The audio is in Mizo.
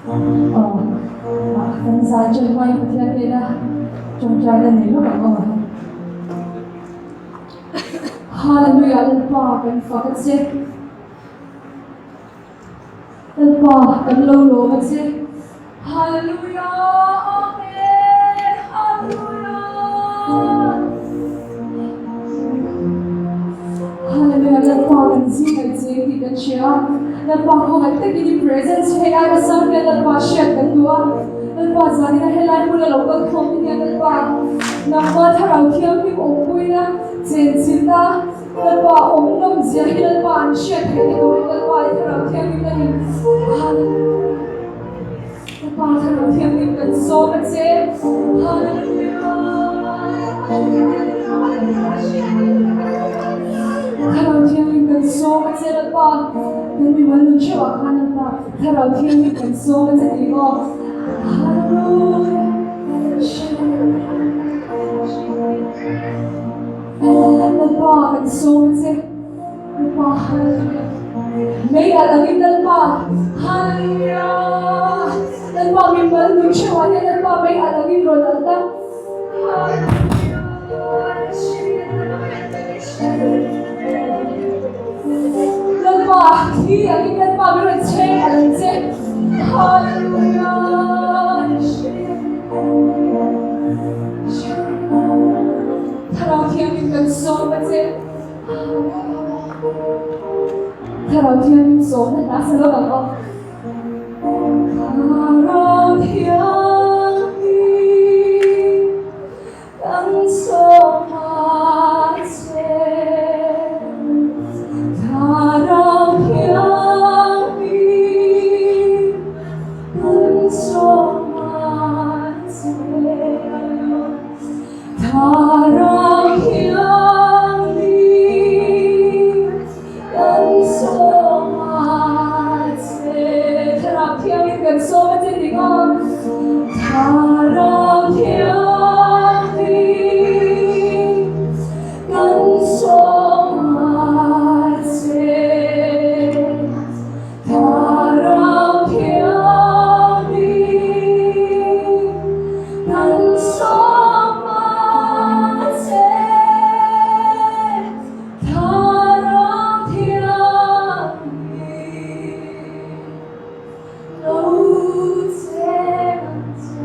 Aw, kan zai ṭan hmain Pathian hnena ṭawngṭaina nei lawk ang aw. Hallelujah Lalpa kan fak a che. Lalpa kan lo lawm a che. Hallelujah Amen Hallelujah Hallelujah Lalpa kan zing ai cheng tih kan hria Lalpa khawngaih takin i presence hei ai asang hian Lalpa hriat kan duh a Lalpa zanin a helai hmun a lo kal khawm te hian Lalpa nangma thlarau thianghlim awmpuina chenchilhna Lalpa awm nawm zia hi Lalpa an hriat theih na turin Lalpa i thlarau thianghlim a ni Hallelujah Lalpa thlarau thianghlim kan sawm a che Hallelujah Thlarau thianghlim kan sawm a che Lalpa kan mimal nun theuh ah khan Lalpa thlarau thianghlim kan sawm a che tih maw Hallelujah Lalpa kan sawm a che Lalpa Hallelujah Mei alh angin Lalpa Hallelujah Lalpa min mal nun theuh ah hian Lalpa mei alh angin rawn alh ta Hallelujah Lalpa thi angin Lalpa min rawn chheng alh ang che Hallelujah Thlarau Thianghlim kan sawm a che. Thlarau Thianghlim sawmna hla sa lawk ang aw. Thlarau Thianghlim kan sawm a che. Thlarau Thianghlim kan sawm a che. Thlarau Thianghlim kan sawm a che. Thlarau Thianghlim kan sawm a che dik a. Thlarau Thianghlim kan sawm a che. Thlarau Thianghlim kan sawm a che. Thlarau Thianghlim lo cheng ang che.